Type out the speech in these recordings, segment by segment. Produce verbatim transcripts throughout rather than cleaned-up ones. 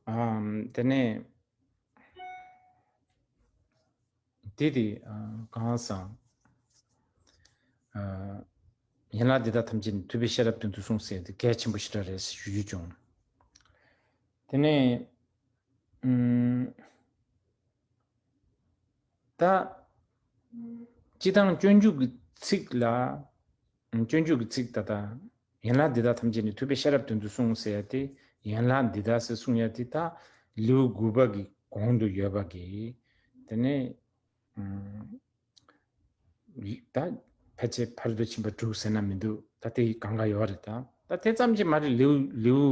ཨམ། དེ་ནས་དེ་དེ་ཨ། གང་ཟག་ཨ། ཡན་ལག་འདི་དག་ཐམས་ཅད་ནི་ཐུབ་པས་ཤེས་རབ་དོན་དུ་གསུངས་ཟེར་དེ་གལ་ཆེན་པོ་ཞེ་དྲག་རེད་ཞུ་རྒྱུ་བྱུང་། དེ་ནས་ཨམ། ད། སྤྱི་དང་སྤྱོད་འཇུག་གི་ཚིག་ལ། སྤྱོད་འཇུག་གི་ཚིག་ད་ལྟ། ཡན་ལག་འདི་དག་ཐམས་ཅད་ནི་ཐུབ་པས་ཤེས་རབ་དོན་དུ་གསུངས་ཟེར་ཡ་དེ། ཡན་ལག་འདི་དག་ཟེར་གསུང་ཡ་དེ་ད་ལེའུ་དགུ་པ་གི་གོང་དུ་ཡོད་པ་གི། དེ་ནས་ཨ། ད་ཕལ་ཆེར་ཕ་རོལ་ཏུ་ཕྱིན་པ་དྲུག་ཟེར་ན་མི་འདུག་ད་དེ་གང་ག་ཡོད་རེད་ད། ད་དེ་ཙམ་གྱིས་མ་རེད། ལེའུ་ལེའུ་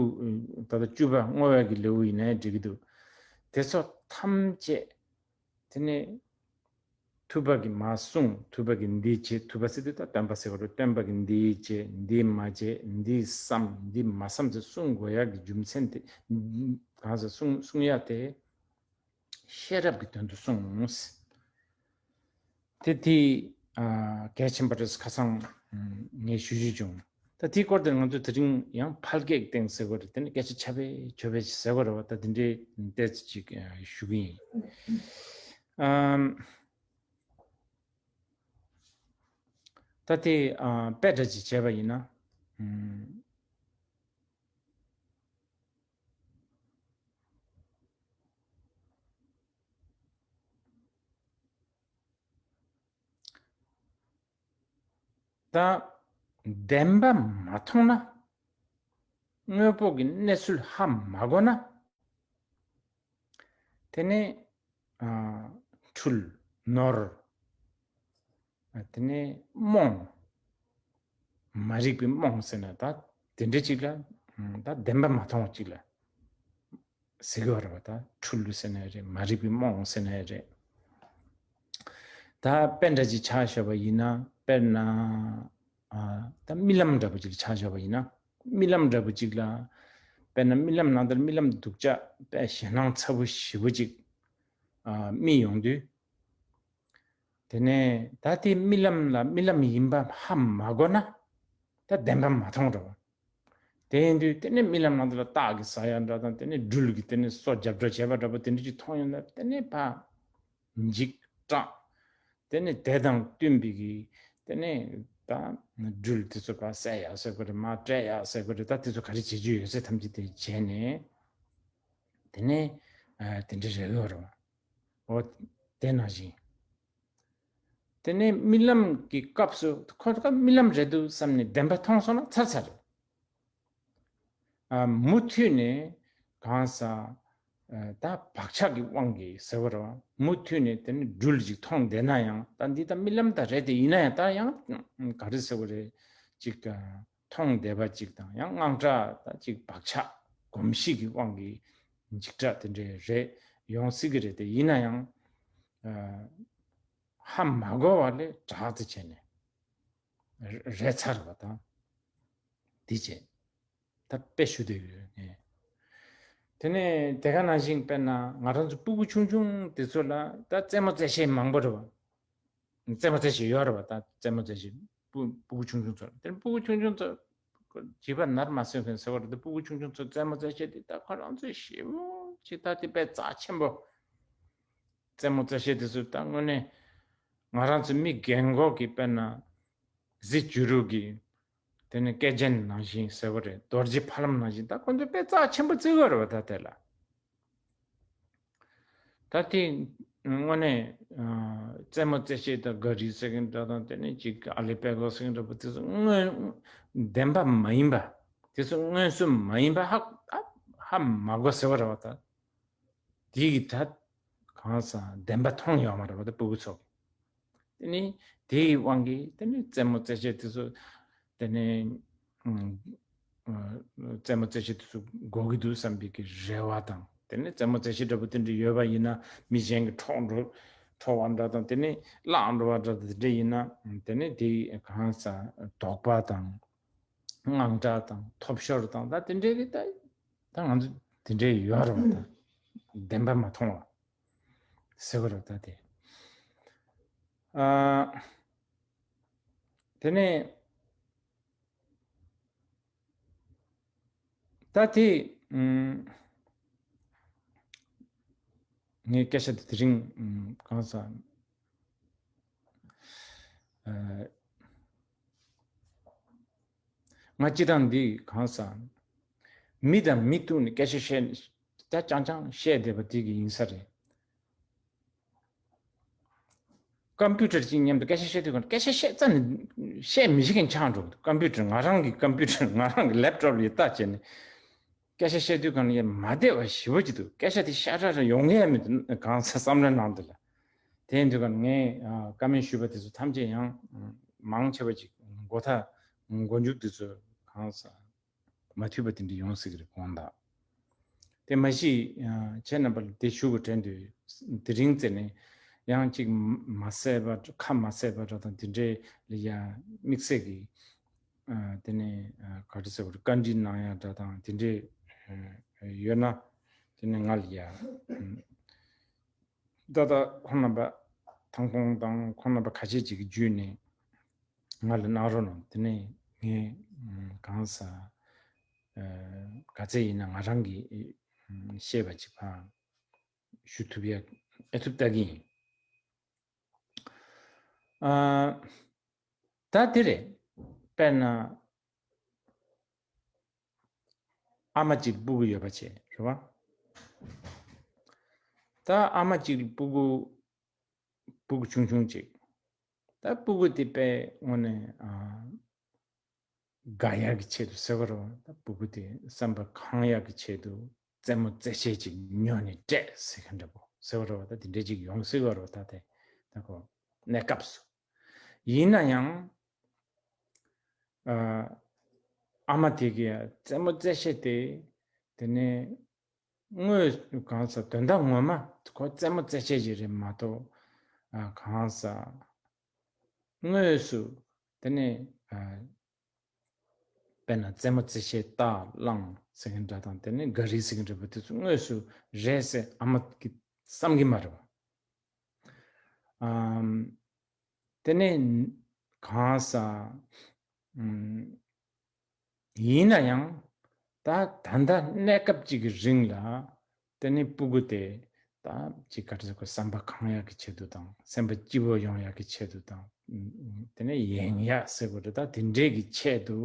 ད་ལྟ་བཅུ་པ་བསྔོ་བའི་གི་ལེའུ་ཡིན་ནའི་འགྲིག་གི་འདུག་དེ་ཚོ་ཐམས་ཅད། དེ་ནས་ཐུབ་པ་གིས་མ་གསུངས། ཐུབ་པ་གིས་འདི་བྱེད། ཐུབ་པ་ཟེར་དུས་ད་སྟོན་པ་ཟེར་བ་རེད། སྟོན་པ་གིས་འདི་བྱེད། འདི་མ་བྱེད། འདི་བསམ། འདི་མ་བསམ་ཟེར་གསུང་དགོས་ཡག་གི་རྒྱུ་མཚན་དེ། གང་ཟེར་གསུང་གསུང་ཡག་དེ་ཤེས་རབ་ཀྱི་དོན་དུ་གསུངས། དེ་དེ་ཨ། གལ་ཆེན་པོ་རེད། ཁ་སང་ངས་ཞུ་རྒྱུ་བྱུང་། ད་དེའི་སྐོར་དེ་ང་ཚོ་དེ་རིང་ཡང་ཕལ་སྐད་སྟེང་ཟེར་དགོས་རེད། དེ་ནི་སྐད་ཆ་ཆ་བེ་ཆོ་བེ་ཟེར་དགོས་རེད་བ། ད་དེ་འདྲའི་ཏོག་ཙམ་ཅིག་ཞུ་གི་ཡིན། ཨམ། ད་དེ་ཨ། དཔེ་འདྲ་ཅིག་བྱས་པ་ཡིན་ན། ཨམ། ད་བདེན་པ་མ་མཐོང་ན། དངོས་པོ་གི་གནས་ཚུལ་ཧ་མ་གོ་ན། དེ་ནས་ཨ། འཁྲུལ། ནོར། ཨ། དེ་ནས་རྨོངས། མ་རིག་པའི་རྨོངས་ཟེར་ན་ད་དེ་འདྲ་ཅིག་ལ། ཨ། ད་བདེན་པ་མ་མཐོང་བ་ཅིག་ལ་ཟེར་གི་ཡོད་རེད་བ། ད་འཁྲུལ་ཟེར་ན་ཡང་རེད། མ་རིག་པའི་རྨོངས་ཟེར་ན་ཡང་རེད། ད་དཔེ་འདྲ་ཅིག་ཆ་བཞག་པ་ཡིན་ན། དཔེར་ན་ཨ། ད་རྨི་ལམ་འདྲ་པོ་ཅིག་ཆ་བཞག་པ་ཡིན་ན། རྨི་ལམ་འདྲ་པོ་ཅིག་ལ། དཔེར་ན་རྨི་ལམ་ནང་དུ་རྨི་ལམ་སྡུག་ཅག་དཔེ་ཞེད་སྣང་ཚ་པོ་ཞེ་པོ་ཅིག་ཨ། རྨིས་ཡོང་དུས། དེ་ནས་ད་དེ་རྨི་ལམ་ལ་རྨི་ལམ་ཡིན་པ་ཧ་མ་གོ་ན། ད་བདེན་པ་མ་མཐོང་འགྲོ་བ། དེ་ཡིན་དུས་དེ་ནས་རྨི་ལམ་ནང་དུ་ལ་སྟག་གིས་ཟ་ཡ་འདྲ་དང་། དེ་ནས་སྦྲུལ་གྱིས་དེ་ནས་སོ་རྒྱབ་འགྲོ་བྱས་པ་འདྲ་པོ་དེ་འདྲ་ཅིག་མཐོང་ཡོང་ན། དེ་ནས་ཕར་འཇིགས་སྐྲག་དེ་ནས་དེ་དང་བསྟུན་པའི་གི། དེ་ནས་ད་སྦྲུལ་དེ་ཚོ་ཕར་བསད་ཡག་ཟེར་དགོས་རེད། མར་བསྐྲད་ཡག་ཟེར་དགོས་རེད། ད་དེ་ཚོ་ག་རེ་བྱེད་རྒྱུ་ཡོད་ཚད་ཐམས་ཅད་དེ་བྱས་ནས། དེ་ནས་ཨ། དེ་འདྲ་རེད་ཡོད་རེད་བ། འོ། དེ་ནང་བཞིན། དེ་ནས་རྨི་ལམ་གྱི་སྐབས་སུ་ཁོ་ཚོ་རྨི་ལམ་རེད་འདུག་བསམ་ནས་བདེན་པ་མཐོང་སོང་ན་ཚར་ཚར་རེད། ཨ། མུ་མཐུད་ནས་གང་ཟག་ཨ། ད་བག་ཆགས་ཀྱི་དབང་གིས་ཟེར་བ་རེད་བ། མུ་མཐུད་ནས་དེ་ནས་སྦྲུལ་ཅིག་མཐོང་བསྡད་ན་ཡང་། ད་འདི་ད་རྨི་ལམ་ད་རེད་དེ། ཡིན་ན་ཡང་ད་ཡང་ག་རེ་ཟེར་བ་རེད། ཅིག་མཐོང་བསྡད་པ་ཅིག་དང་། ཡང་དངངས་སྐྲག་ད་ཅིག་བག་ཆགས་གོམས་གཤིས་ཀྱི་དབང་གིས་འཇིགས་སྐྲག་དེ་འདྲ་རེད་ཡོང་སྲིད་ཀྱི་རེད་དེ། ཡིན་ན་ཡང་ཨ། ཧ་མ་གོ་བ་ལས་དྲག་ཙམ་བྱས་ནས་རེད་ཚར་བ་དང་། དེ་བྱས། ད་དཔེ་ཞུ་འདོད་ཡོད་ངས། དེ་ནས་དེ་ག་ནང་བཞིན་དཔེར་ན་ང་རང་ཚོ་སྤུ་གུ་ཆུང་ཆུང་དེ་ཚོ་ལ་ད་རྩེད་མོ་རྩེ་ཤེས་མང་པོ་རེད་བ། རྩེད་མོ་རྩེ་ཤེས་ཡོད་རེད་བ། ད་རྩེད་མོ་རྩེ་ཤེས་སྤུ་སྤུ་གུ་ཆུང་ཆུང་ཚོ་ལ། དེ་ནས་སྤུ་གུ་ཆུང་ཆུང་ཚོ་བྱིས་པ་ནར་མ་སོན་མཁན་ཟེར་བ་རེད་དེ། སྤུ་གུ་ཆུང་ཆུང་ཚོ་རྩེད་མོ་རྩེ་ཤེས་དེ་ད་ཁོ་རང་ཚོས་ཞེ་པོ་ཅིག་ད་དེ་དཔེ་རྩ་ཆེན་པོ། རྩེད་མོ་རྩེ་ཤེས་དེ་ཚོ་ད་དངོས་གནས་ང་རང་ཚོ་མི་རྒན་གོག་གི་དཔེར་ན་གཟི་བྱུ་རུ་གི། དེ་ནས་སྐེ་རྒྱན་ནང་བཞིན་ཟེར་བ་རེད། རྡོ་རྗེ་ཕ་ལམ་ནང་བཞིན་ད་ཁོ་ཚོ་དཔེ་རྩ་ཆེན་པོ་བརྩི་གི་ཡོད་རེད་བ། ད་དེ་ལ། ད་དེ་དངོས་གནས་ཨ། རྩེད་མོ་རྩེ་ཤེས་ད་ག་རི་ཟེར་མཁན་འདྲ་དང་། དེ་ནས་ཅིག་ཨ་ལེ་པེ་གོ་ཟེར་མཁན་འདྲ་པོ་དེ་ཚོ་དངོས་བདེན་པ་མ་ཡིན་པ། དེ་ཚོ་མངོན་སུམ་མ་ཡིན་པ་ཧ་ཧ་མ་གོ་ཟེར་བ་རེད་བ། ད་དེ་གི་ད་གང་ཟག་བདེན་པ་མཐོང་ཡོད་མ་རེད་བ། ད་སྤུ་གུ་ཚོ་གི། དེ་ནི་དེའི་དབང་གིས་དེ་ནི་རྩེད་མོ་རྩེ་ཤེས་དེ་ཚོ། དེ་ནི་ཨ། རྩེད་མོ་རྩེ་ཤེས་དེ་ཚོ་དགོས་ཀྱི་འདུག་བསམ་པའི་གི་རེ་བ་དང་། དེ་ནི་རྩེད་མོ་རྩེ་ཤེས་འདྲ་པོ་དེ་འདྲ་ཡོད་པ་ཡིན་ན། མི་གཞན་གྱིས་འཕྲོག་འགྲོ་འཕྲོག་པ་འདྲ་དང་། དེ་ནི་བརླག་འགྲོ་བ་འདྲ་དང་། དེ་འདྲ་ཡིན་ན་དེ་ནི་དེའི་གང་ཟག་དོགས་པ་དང་། དངངས་སྐྲག་དང་། ཐོབ་ཤོར་དང་། ད་དེ་འདྲའི་གི་ད་ད་ང་ཚོ་དེ་འདྲའི་ཡོད་རེད་བ། ད་བདེན་པ་མ་མཐོང་བ་ཟེར་བ་རེད་ད་དེ། ཨ། དེ་ནས་ད་དེ་ཨུམ། ངའི་སྐད་ཆ་དེ་དེ་རིང་གང་ཟག་ང་སྤྱི་བཏང་འདི་གང་ཟག་མི་དང་མི་ཐུག་ནས་སྐད་ཆ་བཤད་ད་ཅང་ཅང་བཤད་བསྡད་པ་དེ་གི་ཡིན་ས་རེད། ཀམ་པུ་ཊར་གཅིག་མཉམ་དུ་སྐད་ཆ་བཤད་དུས་གང་སྐད་ཆ་བཤད་རྩ་ནས་བཤད་མི་ཤེས་མཁན་ཆགས་འགྲོ་གི་འདུག་ཀམ་པུ་ཊར་ང་རང་གི་ཀམ་པུ་ཊར་ང་རང་གི་ལེབ་ཊོབ་ལ་ཡིད་ལྟ་བྱས་ནས་སྐད་ཆ་བཤད་དུས་གང་ཡང་མ་བདེ་བ་ཞེ་པོ་ཅིག་འདུག་སྐད་ཆ་དེ་ཤ་ཁྲག་ར་ཡོང་གི་ཡ་མི་འདུག་གང་ས་བསམ་བློའི་ནང་དུ་ལ། དེ་ཡིན་དུས་གང་ངས་བཀའ་མོལ་ཞུས་པ་དེ་ཚོ་ཐམས་ཅད་ཡང་མང་ཆེ་བ་ཅིག་མགོ་མཐའ་མགོ་མཇུག་དེ་ཚོ་གང་ས། མ་ཐུབ་པ་དེ་འདྲ་ཡོང་སྲིད་ཀྱི་རེད་དགོངས་དག་དེ་མ་གཞི་ཁྱེད་རྣམ་པ་ལ་དེ་ཞུ་དགོས་དྲན་དུས་དེ་རིང་ཙེ་ནས་ཡང་གཅིག་མ་བསད་པ་ཁ་མ་བསད་པ་འདྲ་དང་དེ་འདྲའི་ལ་ཡ་དམིགས་བསལ་གྱི་དེ་ནས་ག་རེ་ཟེར་བ་རེད་བཀའ་འདྲི་གནང་ཡ་འདྲ་དང་དེ་འདྲའི་ཡོད་ན་དེ་ནས་ང་ལ་ཡ་ད་ལྟ་ཁོང་རྣམ་པ་ཐང་ཁོང་དང་ཁོང་རྣམ་པ་ཁ་ཤས་ཅིག་གི་བརྒྱུད་ནས། ང་ལ་གནང་རོགས་གནང་། དེ་ནས་ངས་གང་ཟག་ག་ཚད་ཡིན་ན་ང་རང་གིས་ཤེས་པ་ཅིག་ཕར་ཞུ་ཐུབ་ཡ་ཨེ་ཐུབ་ལྟ་གི་ཡིན། ད་དེ་རེད། དཔེར་ན་ཨ་མ་གཅིག་སྤུ་གུ་ཡོད་པ་བྱས་རེད་བ། ད་ཨ་མ་གཅིག་སྤུ་གུ་སྤུ་གུ་ཆུང་ཆུང་ཅིག་ད་སྤུ་གུ་དེ་དཔེ་དངོས་གནས་དགའ་ཡག་གི་ཆེད་དུ་ཟེར་བ་རེད་བ། ད་སྤུ་གུ་དེ་བསམ་པ་གང་ཡག་གི་ཆེད་དུ་རྩེད་མོ་རྩེད་ཆས་ཅིག་ཉོས་ནས་སྤྲད་ཟེར་མཁན་འདྲ་པོ་ཟེར་བ་རེད་བ། ད་དེ་འདྲས་ཅིག་ཡོང་སྲིད་བ་རེད་བ། ད་དེ་ད་ཁོ་གནས་སྐབས་སུ་ཡིན་ན་ཡང་ཨ་མ་དེ་གིས་རྩེད་མོ་རྩེད་ཆས་དེ་དེ་ནས། དངོས་གང་ཟག་དོན་དག་ངོ་མ་ཁོ་རྩེད་མོ་རྩེད་ཆས་ཅིག་རེད་མ་གཏོགས་གང་ཟག་དངོས་སུ་དེ་ནས་དཔེར་ན་རྩེད་མོ་རྩེད་ཆས་རྟ་གླང་ཟེར་མཁན་འདྲ་དང་དེ་ནས་ག་རི་ཟེར་མཁན་འདྲ་པོ་དེ་ཚོ་དངོས་སུ་རེད་ཟེར་ཨ་མ་གིས་བསམ་གི་མ་རེད་བ། དེ་ནས་གང་ཟག་ཡིན་ན་ཡང་ད་ད་ལྟ་གནས་སྐབས་གཅིག་གི་རིང་ལ་དེ་ནི་སྤུ་གུ་དེ་ད་ཅིག་ག་རེ་ཟེར་དགོས་བསམ་པ་གང་ཡག་གི་ཆེད་དུ་དང་སེམས་པ་སྐྱིད་པོ་ཡོང་ཡག་གི་ཆེད་དུ་དང་དེ་ནི་ཡན་ཡག་ཟེར་དགོས་རེད། ད་དེ་འདྲས་ཀྱི་ཆེད་དུ་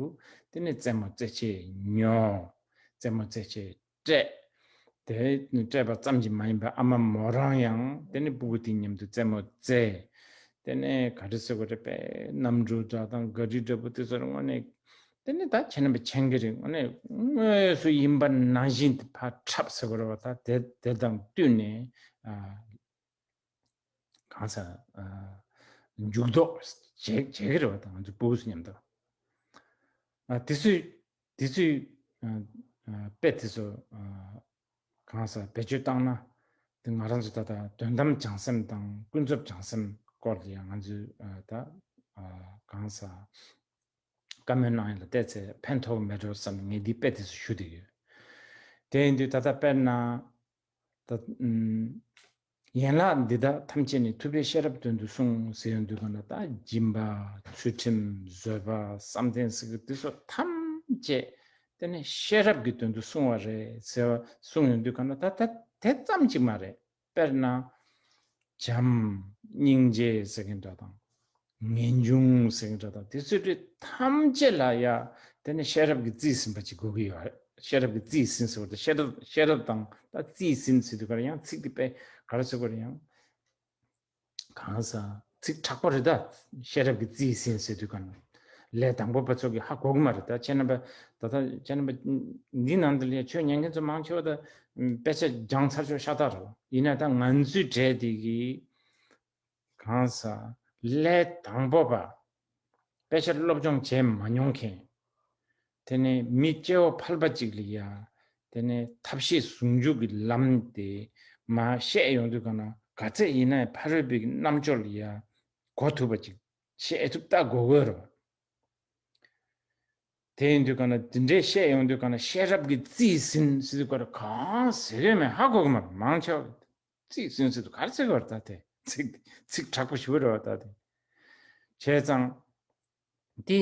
དེ་ནི་རྩེད་མོ་རྩེད་ཆས་ཉོ། རྩེད་མོ་རྩེད་ཆས་སྤྲད། དེ་སྤྲད་པ་ཙམ་གྱིས་མ་ཡིན་པར་ཨ་མ་མོ་རང་ཡང་དེ་ནི་སྤུ་གུ་དེ་མཉམ་དུ་རྩེད་མོ་རྩེ། དེ་ནས་ག་རེ་ཟེར་དགོས་རེད་པས་གནམ་གྲུ་འདྲ་དང་ག་རི་འདྲ་པོ་དེ་ཚོར་དངོས་གནས་དེ་ནི་ད་ཁྱེད་རྣམ་པས་མཁྱེན་གྱི་རེད། དངོས་གནས་དངོས་སུ་ཡིན་པ་ནང་བཞིན་དེ་ཕར་འཁྲབ་ཟེར་དགོས་རེད་བ། ད་དེ་དེ་དང་བསྟུན་ནས་གང་ཟག་འཇུག་ལྡོག་བྱེད་བྱེད་ཀྱི་རེད་བ། ད་ང་ཚོ་སྤུ་གུ་ཚོ་མཉམ་དུ་དེ་ཚོས། དེ་ཚོས་དཔེ་དེ་ཚོ་གང་ཟག་བེད་སྤྱོད་བཏང་ན་དེ་ང་རང་ཚོ་ད་ལྟ་དོན་དམ་བྱང་སེམས་དང་ཀུན་རྫོབ་བྱང་སེམས་སྐོར་ལ་ཡང་ང་ཚོས་ད་གང་ཟག་བཀའ་མོལ་གནང་ཡ་ལ་བལྟས་ཚེ་ཕན་ཐོགས་མེད་འགྲོ་བསམ་ནས་ངས་འདི་དཔེ་དེ་ཚོ་ཞུ་བསྡད་ཡོད། དེ་ཡིན་དུས་ད་ལྟ་དཔེར་ན། ད་ཨུམ། ཡན་ལག་འདི་དག་ཐམས་ཅད་ནི་ཐུབ་པས་ཤེས་རབ་དོན་དུ་གསུངས་ཟེར་ཡོང་དུས་གང་ལ་ད་སྦྱིན་པ་ཚུལ་ཁྲིམས་བཟོད་པ་བསམ་གཏན་ཟེར་གི་འདི་ཚོ་ཐམས་ཅད་དེ་ནི་ཤེས་རབ་ཀྱི་དོན་དུ་གསུངས་པ་རེད་ཟེར་བ་གསུངས་ཡོང་དུས་གང་ལ་ད་ད་དེ་ཙམ་གཅིག་མ་རེད། དཔེར་ན། བྱམས། སྙིང་རྗེ་ཟེར་མཁན་འདྲ་དང་། ངེས་འབྱུང་ཟེར་མཁན་འདྲ་དང་དེ་ཚོའི་རིགས་ཐམས་ཅད་ལ་ཡ་དེ་ནི་ཤེས་རབ་ཀྱིས་རྩིས་ཟིན་པ་ཅིག་དགོས་ཀྱི་ཡོད་རེད། ཤེས་རབ་ཀྱིས་རྩིས་ཟིན་ཟེར་བ་དང་ཤེས་རབ་ཤེས་རབ་དང་ད་རྩིས་ཟིན་ཟེར་དུས་ག་རེ་ཡང་ཚིག་དེ་དཔེ་ག་རེ་ཟེར་དགོས་རེད་ཡང་། གང་ཟག་ཚིག་དྲག་པོ་རེད་ད། ཤེས་རབ་ཀྱིས་རྩིས་ཟིན་ཟེར་དུས་ག་ནི་ལས་དང་པོ་པ་ཚོ་གིས་ཧ་གོ་གི་མ་རེད་ད། ཁྱེད་རྣམ་པ་ད་ལྟ་ཁྱེད་རྣམ་པ་འདི་ནང་དུ་ལ་ཆོས་ཉན་མཁན་ཚོ་མང་ཆེ་བ་ད་དཔེ་ཆ་སྦྱངས་ཚར་ཆོག་ཤ་སྟག་རེད། ཡིན་ན་ད་ང་ཚོའི་གྲས་དེ་གིས། གང་ཟག་ལས་དང་པོ་པ། དཔེ་ཆ་སློབ་སྦྱོང་བྱས་མ་མྱོང་མཁན། དེ་ནས་མི་སྐྱེ་བོ་ཕལ་པ་ཅིག་ལ་ཡ། དེ་ནས་ཐབས་ཤེས་ཟུང་འཇུག་གི་ལམ་དེ་མར་བཤད་ཡོང་དུས་གང་ན་ག་ཚད་ཡིན་ན་ཡང་ཕ་རོལ་པོའི་རྣམ་དཔྱོད་ལ་ཡ་གོ་ཐུབ་པ་ཅིག་བཤད་ཐུབ་ལྟ་དགོས་དགོས་རེད། དེ་ཡིན་དུས་གང་ན་འདི་འདྲའི་བཤད་ཡོང་དུས་གང་ན་ཤེས་རབ་ཀྱིས་རྩིས་ཟིན་ཟེར་དུས་ག་རེ་གང་ཟེར་ཡོད་མེད་ཧ་གོ་གི་མ་རེད། མང་ཆེ་བ་རྩིས་ཟིན་ཟེར་དུས་ག་རེ་ཟེར་གི་བར་ད་དེ་ཚིག་ཚིག་དྲག་པོ་ཞུ་གི་རེད་བ་ད་དེ། བྱས་ཙང་དེ་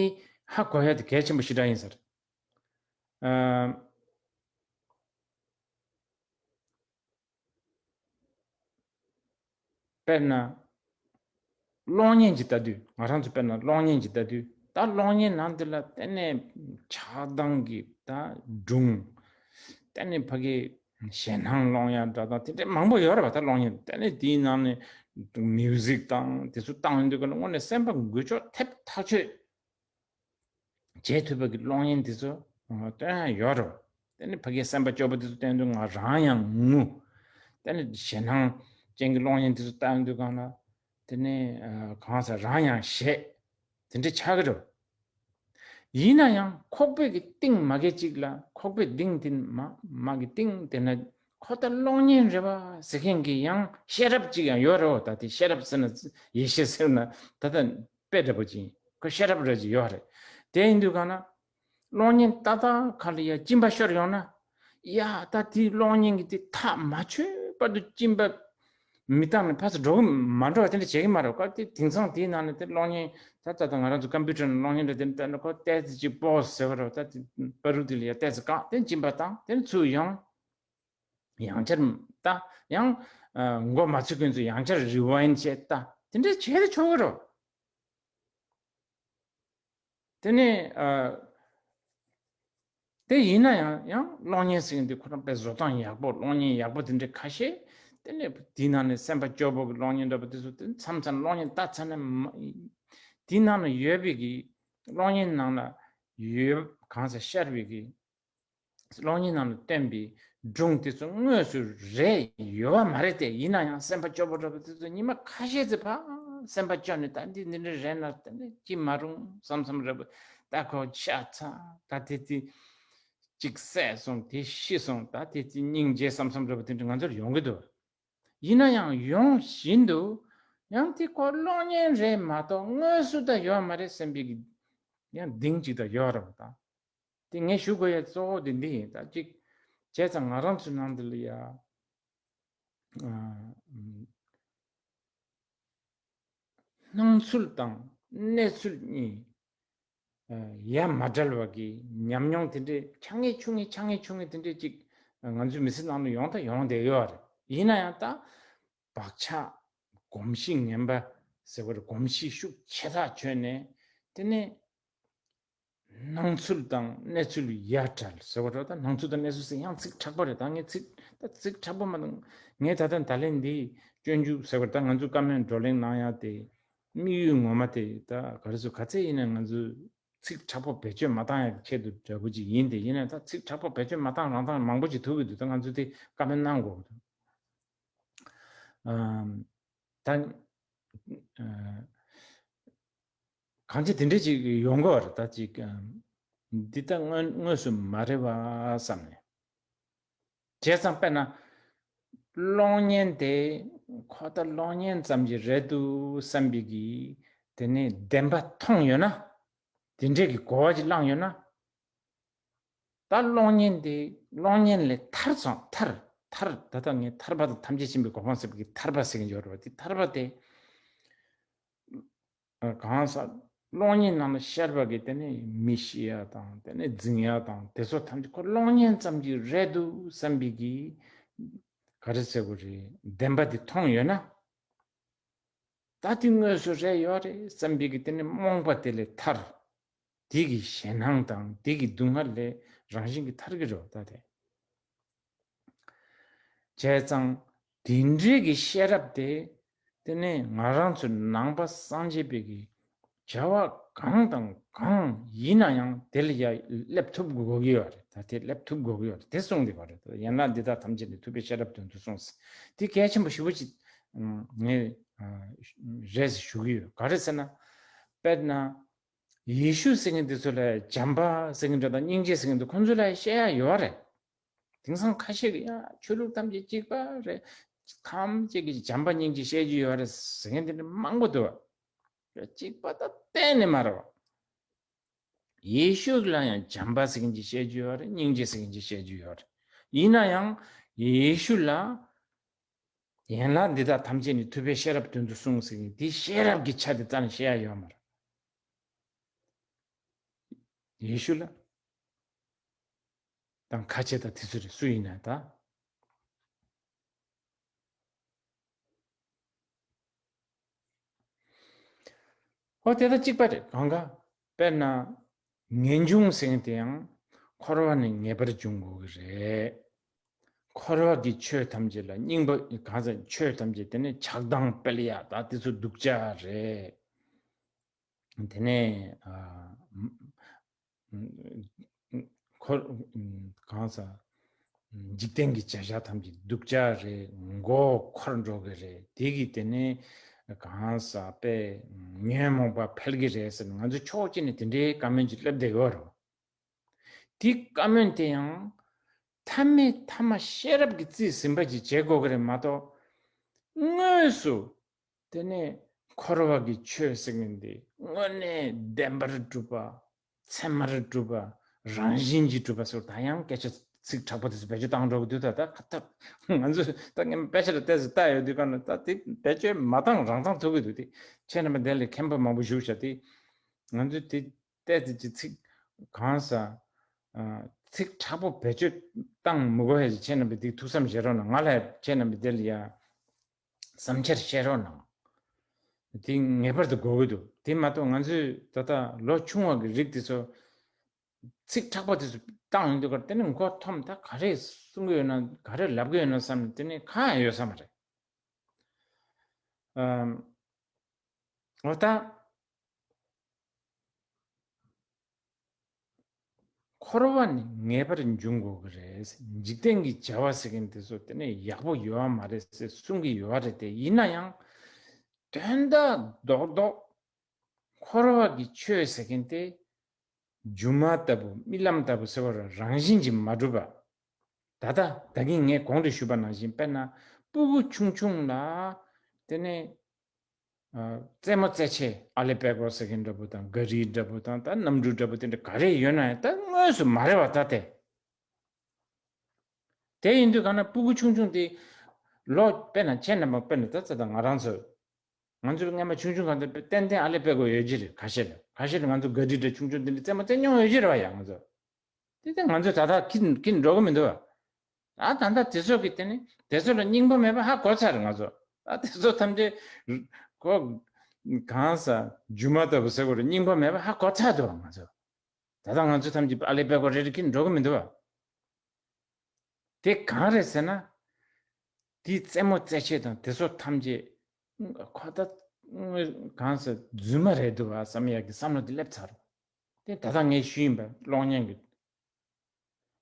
ཧ་གོ་ཡ་དེ་གལ་ཆེན་པོ་ཞེ་དྲག་ཡིན་ཟེར། ཨ། དཔེར་ན། གློག་བརྙན་ཅིག་ལྟ་དུས། ང་རང་ཚོ་དཔེར་ན་གློག་བརྙན་ཅིག་ལྟ་དུས། ད་གློག་བརྙན་ནང་དེ་ལ་དེ་ནས་ཆགས་སྡང་གི་ད་སྒྲུང་། དེ་ནས་ཕ་གི་ཞེད་སྣང་སློང་ཡ་འདྲ་དང་དེ་འདྲ་མང་པོ་ཡོད་རེད་པ། ད་གློག་བརྙན་དེ་ནས་དེའི་ནང་ནས་མིའུ་ཟིག་དང་དེ་ཚོ་བཏང་ཡོང་དུས་ག་ལ་དངོས་གནས་སེམས་པ་འགུལ་སྐྱོད་ཐེབས་ཐག་ཆོད། བྱེད་ཐུབ་པ་གི་གློག་བརྙན་དེ་ཚོ་སྟོན་ཡ་ཡོད་རེད། དེ་ནི་ཕ་གིའི་སེམས་པ་སྐྱོ་པོ་དེ་ཚོ་བསྟན་དུས་ང་རང་ཡང་ངུ། དེ་ནི་ཞེད་སྣང་ཅན་གྱི་གློག་བརྙན་དེ་ཚོ་བལྟ་དུས་གང་ལ། དེ་ནི་གང་ཟེར་རང་ཡང་ཞེད། དེ་འདྲ་ཆགས་ཀྱི་རེད། ཡིན་ན་ཡང་ཁོག་པའི་གི་གཏིང་མ་གི་གཅིག་ལ་ཁོག་པའི་གཏིང་དེ་མ་མ་གི་གཏིང་དེ་ན་ཁོ་ད་གློག་བརྙན་རེད་བ་ཟེར་མཁན་གྱི་ཡང་ཤེས་རབ་ཅིག་ཡང་ཡོད་རེད་བ། ད་དེ་ཤེས་རབ་ཟེར་ན་ཡེ་ཤེས་ཟེར་ན་ད་ལྟ། དཔེ་འདྲ་པོ་ཅིག་ཡིན། ཁོ་ཤེས་རབ་རེད་ཅིག་ཡོད་རེད། དེ་ཡིན་དུས་གང་ན། གློག་བརྙན་ཏག་ཏག་ཁ་ལ་ཡ་གཅིན་པ་ཤོར་ཡོང་ན། ཡ་ད་དེའི་གློག་བརྙན་གྱི་དེ་ཐག་མ་ཆོད་བར་དུ་གཅིན་པ་མི་བཏང་ནས་ཕར་ཚུར་འགྲོ་གི་མ་འགྲོ་བ་དེ་འདྲ་བྱེད་ཀྱི་མ་རེད། སྐབས་དེ་དེང་སང་དེའི་ནང་ནས་དེ་གློག་བརྙན་ད་ད་ད་ང་རང་ཚོ་ཀམ་པུ་ཊར་ནང་གློག་བརྙན་འདྲ་དེ་འདྲ་ལྟ་ན་ཁོ་ཏོག་ཙམ་ཅིག་པོ་ཟེར་བ་རེད། ད་དེ་པ་རུ་དེ་ལ་ཡ་ཏོག་ཙམ་བཀག་དེ་གཅིན་པ་བཏང་དེ་ནས་ཚུར་ཡོང་། ཡང་བསྐྱར་ལྟ། ཡང་མགོ་མ་ཚོས་མཁན་ཚོས་ཡང་བསྐྱར་རི་ཝའིན་བྱས་ལྟ། དེ་འདྲ་བྱས་ཏེ་ཆོག་གི་རེད། དེ་ནས་ཨ། དེ་ཡིན་ན་ཡང་ཡང་གློག་བརྙན་ཟེར་མཁན་དེ་ཁོ་རང་དཔེ་བཟོ་སྟངས་ཡག་པོ་གློག་བརྙན་ཡག་པོ་དེ་འདྲ་ཁ་ཤས། དེ་ནས་དེའི་ནང་ནས་སེམས་པ་སྐྱོ་པོ་གི་གློག་བརྙན་འདྲ་པོ་དེ་ཚོ་དེ་མཚམས་མཚམས་གློག་བརྙན་ལྟ་ཚར་ན་མ། དེའི་ནང་ན་ཡོད་པའི་གི་གློག་བརྙན་ནང་ན་ཡོད་གང་ཟེར་ཤར་བའི་གི་གློག་བརྙན་ནང་ལ་བསྟན་པའི་སྒྲུང་དེ་ཚོ་དངོས་སུ་རེད་ཡོད་པ་མ་རེད་དེ། ཡིན་ན་ཡང་སེམས་པ་སྐྱོ་པོ་འདྲ་པོ་དེ་ཚོ་ཉི་མ་ཁ་ཤས་ཙམ་ཕར་སེམས་པ་སྐྱོ་ནས་ད་འདི་འདི་འདྲ་རེད་ན་ད་འདི་ཅི་མ་རུང་བསམ་བསམ་འདྲ་པོ། ད་ཁོ་ཤ་ཚ་ད་དེ་དེ་གཅིག་བསད་སོང་། དེ་ཤི་སོང་། ད་དེ་དེ་སྙིང་རྗེ་བསམ་བསམ་འདྲ་པོ་དེ་འདྲ་ང་ཚོར་ཡོང་གི་འདུག་ཡིན་ན་ཡང་ཡོང་བཞིན་དུ་ཡང་དེ་ཁོ་གློག་བརྙན་རེད་མ་གཏོགས་དངོས་སུ་ད་ཡོད་མ་རེད་བསམ་པའི་གི་ཡང་གདེང་ཅིག་ད་ཡོད་རེད་པ། ད་དེ་ངས་ཞུ་དགོས་ཡ་གཙོ་བོ་དེ་འདི་ཡིན། ད་ཅིག་བྱས་ཙང་ང་རང་ཚོའི་ནང་འདི་ལ་ཡ་ཨ། སྣང་ཚུལ་དང་གནས་ཚུལ་གཉིས་ཡ་མ་བྲལ་བ་གི་ཉམས་མྱོང་དེ་འདྲའི་ཆ་ངེས་ཆུང་ངེས་ཆ་ངེས་ཆུང་ངེས་དེ་འདྲའི་ཅིག་ང་ཚོའི་མི་ཚེ་ནང་དུ་ཡོང་ད་ཡོང་བསྡད་ཡོད་རེད། ཡིན་ན་ཡང་ད་བག་ཆགས་གོམས་གཤིས་ངན་པ་ཟེར་བ་རེད། གོམས་གཤིས་ཤུགས་ཆེ་ཐག་ཆོད་ནས་དེ་ནས་སྣང་ཚུལ་དང་གནས་ཚུལ་ཡ་བྲལ་ཟེར་བ་རེད། ད་སྣང་ཚུལ་དང་གནས་ཚུལ་ཟེར་ཡང་ཚིག་དྲག་པོ་རེད། ད་ངས་ཚིག་ད་ཚིག་དྲག་པོ་མ་གཏོང་། ངས་ད་ལྟ་ད་ལན་འདི་སྤྱོད་འཇུག་ཟེར་བ་རེད། ད་ང་ཚོ་བཀའ་མོལ་བགྲོ་གླེང་གནང་ཡ་དེ་དམིགས་ཡུལ་ངོ་མ་དེ་ད་ག་རེ་ཟེར་ག་ཚད་ཡིན་ན་ང་ཚོ་ཚིག་དྲག་པོ་བེད་སྤྱོད་མ་བཏང་ཡ་གི་ཆེད་དུ་འདྲ་པོ་ཅིག་ཡིན་ཏེ། ཡིན་ན་ད་ཚིག་དྲག་པོ་བེད་སྤྱོད་མ་བཏང་རང་བཏང་མང་པོ་ཅིག་ཐུག་གི་འདུག་ད་ང་ཚོ་དེ་བཀའ་མོལ་གནང་དགོས་ཀྱི་འདུག་ཨམ། ད་ཨ། གང་ཅི་དེ་འདྲས་ཅིག་ཡོང་གི་བ་རེད། ད་ཅིག་ཨམ། འདི་ད་དངོས་དངོས་སུ་མ་རེད་བ་བསམ་ནས། བྱས་ཙང་དཔེར་ན་གློག་བརྙན་དེ་ཁོ་ད་གློག་བརྙན་ཙམ་གྱི་རེད་འདུག་བསམ་པའི་གི་དེ་ནས་བདེན་པ་མཐོང་ཡོད་ན། དེ་འདྲས་ཀྱི་གོ་བ་ཅིག་བླངས་ཡོད་ན། ད་གློག་བརྙན་དེ་གློག་བརྙན་ལས་ཐར་སོང་། ཐར། ཐར། ད་ལྟ་ངས་ཐར་པ་དང་ཐམས་ཅད་མཁྱེན་པའི་གོ་འཕང་ཟེར་བའི་གི་ཐར་པ་ཟེར་གྱི་ཡོད་རེད་བ། དེ་ཐར་པ་དེ་གང་ཟག་གློག་བརྙན་ནང་ལ་ཤར་བ་གི་དེ་ནས་མི་ཤི་ཡ་དང་དེ་ནས་རྫུན་ཡ་དང་དེ་ཚོ་ཐམས་ཅད་ཁོ་གློག་བརྙན་ཙམ་གྱི་རེད་འདུག་བསམ་པའི་གི་ག་རེ་ཟེར་དགོས་རེད། བདེན་པ་དེ་མཐོང་ཡོད་ན། ད་དེ་དངོས་སུ་རེད་ཡོད་རེད་བསམ་པའི་གི་དེ་ནི་རྨོངས་པ་དེ་ལས་ཐར། དེ་གི་ཞེད་སྣང་དང་དེ་གི་སྡུག་བསྔལ་ལས་རང་བཞིན་གྱིས་ཐར་གི་རེད་ད་དེ། བྱས་ཙང་དེ་འདྲའི་གི་ཤེས་རབ་དེ་དེ་ནི་ང་རང་ཚོ་ནང་པ་སངས་རྒྱས་པའི་གི་བྱ་བ་གང་དང་གང་ཡིན་ན་ཡང་དེ་ལ་ཡ་སླེབས་ཐུབ་དགོས་ཀྱི་ཡོད་རེད། ད་དེ་སླེབས་ཐུབ་དགོས་ཀྱི་ཡོད་རེད། དེ་གསུངས་བསྡད་པ་རེད། ད་ཡན་ལག་འདི་དག་ཐམས་ཅད་ནི་ཐུབ་པའི་ཤེས་རབ་དོན་དུ་གསུངས་ཟེར། དེ་གལ་ཆེན་པོ་ཞེ་པོ་ཅིག་ངས་རེད་ཟེར་ཞུ་གི་ཡོད། ག་རེ་ཟེར་ན། དཔེར་ན་ཡེ་ཤུ་ཟེར་མཁན་འདི་ཚོ་ལ་བྱམས་པ་ཟེར་མཁན་འདྲ་དང་སྙིང་རྗེ་ཟེར་མཁན་འདི་ཁོང་ཚོ་ལ་བཤད་ཡ་ཡོད་རེད། དེང་སང་ཁ་ཤས་ཀྱིས་ཡ་ཆོས་ལུགས་ཐམས་ཅད་གཅིག་པ་རེད། ཐམས་ཅད་ཀྱིས་བྱམས་པ་སྙིང་རྗེ་བཤད་རྒྱུ་ཡོད་རེད་ཟེར་མཁན་དེ་འདྲ་མང་པོ་འདུག་བ། གཅིག་པ་ད་གཏན་ནས་མ་རེད་བ། ཡེ་ཤུ་ལ་ཡང་བྱམས་པ་ཟེར་མཁན་ཅིག་བཤད་རྒྱུ་ཡོད་རེད། སྙིང་རྗེ་ཟེར་མཁན་ཅིག་བཤད་རྒྱུ་ཡོད་རེད། ཡིན་ན་ཡང་ཡེ་ཤུ་ལ་ཡན་ལག་འདི་དག་ཐམས་ཅད་ནི་ཐུབ་པའི་ཤེས་རབ་དོན་དུ་གསུངས་ཟེར་མཁན་དེ་ཤེས་རབ་ཀྱི་ཆ་དེ་རྩ་ནས་བཤད་ཡ་ཡོད་མ་རེད། ཡེ་ཤུ་ལ་དང་ཁ་ཆེ་དང་དེ་ཚོ་རེད། སུ་ཡིན་ན་ད། ཨོ་དེ་ད་གཅིག་པ་རེད། གང་ག་དཔེར་ན་ངེས་འབྱུང་ཟེར་མཁན་དེ་ཡང་འཁོར་བ་ནས་ངེས་པར་འབྱུང་དགོས་ཀྱི་རེད། འཁོར་བ་གི་ཆོས་ཐམས་ཅད་ལ་སྙིང་པོ་གང་ཟག་ཆོས་ཐམས་ཅད་དེ་ནས་ཆགས་སྡང་སྤེལ་ཡ་ད་དེ་ཚོ་སྡུག་ཅག་རེད། དེ་ནས་ཨ། འཁོར་གང་ཟག་འཇིག་རྟེན་གྱི་བྱ་བཞག་ཐམས་ཅད་སྡུག་ཅག་རེད། མགོ་འཁོར་འགྲོ་གི་རེད། དེ་གི་དེ་ནས་གང་ཟག་པས་ཉོན་མོངས་པ་འཕེལ་གི་རེད་ཟེར་ནས་ང་ཚོ་ཕྱོགས་གཅིག་ནས་དེ་འདྲའི་བཀའ་མོལ་ཅིག་སླེབས་བསྡད་ཡོད་རེད། དེ་བཀའ་མོལ་དེ་ཡང་མཐའ་མའི་མཐའ་མ་ཤེས་རབ་ཀྱིས་རྩིས་ཟིན་པ་ཅིག་བྱེད་དགོས་ཀྱི་རེད་མ་གཏོགས། དངོས་སུ་དེ་ནས་འཁོར་བ་གི་ཆོས་ཟེར་མཁན་དེ་དངོས་གནས་བདེན་པར་གྲུབ་པ། ཚད་མར་གྲུབ་པ། རང་བཞིན་གྱིས་གྲུབ་པ་ཟེར་བ་ད་ཡང་སྐད་ཆ་ཚིག་དྲག་པོ་དེ་ཚོ་བེད་སྤྱོད་བཏང་འགྲོ་གི་འདུག་ད་ད་ཁ་ཐབས་ང་ཚོས་ད་ངས་དཔེ་ཆ་ལ་བལྟས་ཚེ་ལྟ་ཡོད་དུས་གང་ལ་ད་དེ་བེད་སྤྱོད་མ་བཏང་རང་བཏང་ཐུབ་ཀྱི་འདུག་དེ་ཁྱེད་རྣམ་པ་དེ་ལ་མཁྱེན་པ་མང་པོ་བཞུགས་བཞག་དེ་ང་ཚོས་དེ་བལྟས་ཚེ་ཅི་ཚིག་གང་ཟ། ཚིག་དྲག་པོ་བེད་སྤྱོད་བཏང་མི་དགོས་ཡ་ཅིག་ཁྱེད་རྣམ་པས་དེ་ཐུགས་བསམ་བཞེས་རོགས་གནང་། ང་ལ་ཡ་ཁྱེད་རྣམ་པས་དེ་ལ་ཡ། བསམ་འཆར་བཤད་རོགས་གནང་། དེ་ངེས་པར་དུ་དགོས་ཀྱི་འདུག་དེ་མ་གཏོགས་ང་ཚོས་ད་ལྟ་ལོ་ཆུང་བ་གི་རིགས་དེ་ཚོ་ཚིག་དྲག་པོ་དེ་ཚོ་བཏང་ཡོང་དུས་ཀར་དེ་ནི་མགོ་འཐོམས། ད་ག་རེ་གསུང་གི་ཡོད་ན་ག་རེ་ལབ་ཀྱི་ཡོད་ན་བསམ་ནས་དེ་ནི་གང་ཡང་ཡོད་ས་མ་རེད། ཨམ། འོ་ད། འཁོར་བ་ནི་ངེས་པར་འབྱུང་དགོས་ཀྱི་རེད། འཇིག་རྟེན་གྱི་བྱ་བ་ཟེར་མཁན་དེ་ཚོ་དེ་ནས་ཡག་པོ་ཡོད་པ་མ་རེད་ཟེར་གསུང་གི་ཡོད་པ་རེད་དེ། ཡིན་ན་ཡང་དོན་དག་རྡོག་རྡོག་འཁོར་བ་གི་ཆོས་ཟེར་མཁན་དེ་སྒྱུ་མ་ལྟ་བུ་རྨི་ལམ་ལྟ་བུ་ཟེར་བ་རང་བཞིན་གྱིས་མ་གྲུབ་པ། ད་ལྟ་ད་གིན་ངས་གོང་དུ་ཞུས་པ་ནང་བཞིན་དཔེར་ན་སྤུ་གུ་ཆུང་ཆུང་ལ་དེ་ནས། རྩེད་མོ་རྩེད་ཆས་ཨ་ལེ་པད་ཀོ་ཟེར་མཁན་འདྲ་པོ་དང་ག་རི་འདྲ་པོ་དང་ད་གནམ་གྲུ་འདྲ་པོ་དེ་འདྲ་ག་རེ་ཡོད་ན་ཡང་ད་དངོས་སུ་མ་རེད་བ་ད་དེ། དེ་ཡིན་དུས་གང་ན་སྤུ་གུ་ཆུང་ཆུང་དེ་ལོ་དཔེར་ན་ཁྱེད་རྣམ་པ་དཔེར་ན་ད་ཚ་ད་ང་རང་ཚོ་ང་ཚོ་སྔ་མ་ཆུང་ཆུང་གང་ད་ཏན་ཏན་ཨ་ལེ་པད་ཀོ་ཡོད་ཀྱི་རེད། ཁ་ཤས་ལ་ཁ་ཤས་ལ་ང་ཚོ་ག་རི་འདྲ་ཆུང་ཆུང་དེ་འདྲ་རྩེད་མོ་རྩེད་མྱོང་ཡོད་ཀྱི་རེད་བ་ཡ་ང་ཚོ། དེ་ལྟར་ང་ཚོས་ད་ལྟ་ཁྱི་ཁྱི་འགྲོ་གི་མི་འདུག་བ། ད་ད་ལྟ་དེ་ཚོ་གི་དེ་ནི་དེ་ཚོ་ལ་སྙིང་པོ་མེད་པ་ཧ་གོ་ཚར་ང་ཚོ། ད་དེ་ཚོ་ཐམས་ཅད་ཁོ་གང་ས་སྒྱུ་མ་ལྟ་བུ་ཟེར་དགོས་རེད། སྙིང་པོ་མེད་པ་ཧ་གོ་ཚར་འདུག་བ་ང་ཚོ། ད་ལྟ་ང་ཚོ་ཐམས་ཅད་ཨ་ལེ་པད་ཀོ་རེ་རེ་ཁྱི་འགྲོ་གི་མི་འདུག་བ། དེ་གང་རེད་ཟེར་ན། དེའི་རྩེད་མོ་རྩེད་ཆས་དང་དེ་ཚོ་ཐམས་ཅད་ཁོ་ད་གང་ཟེར་རྫུན་མ་རེད་འདུག་བ་བསམ་ཡག་གི་བསམ་བློ་དེ་སླེབས་ཚར། དེ་ད་ལྟ་ངས་ཞུས་ཡིན་པ་གློག་བརྙན་གྱི།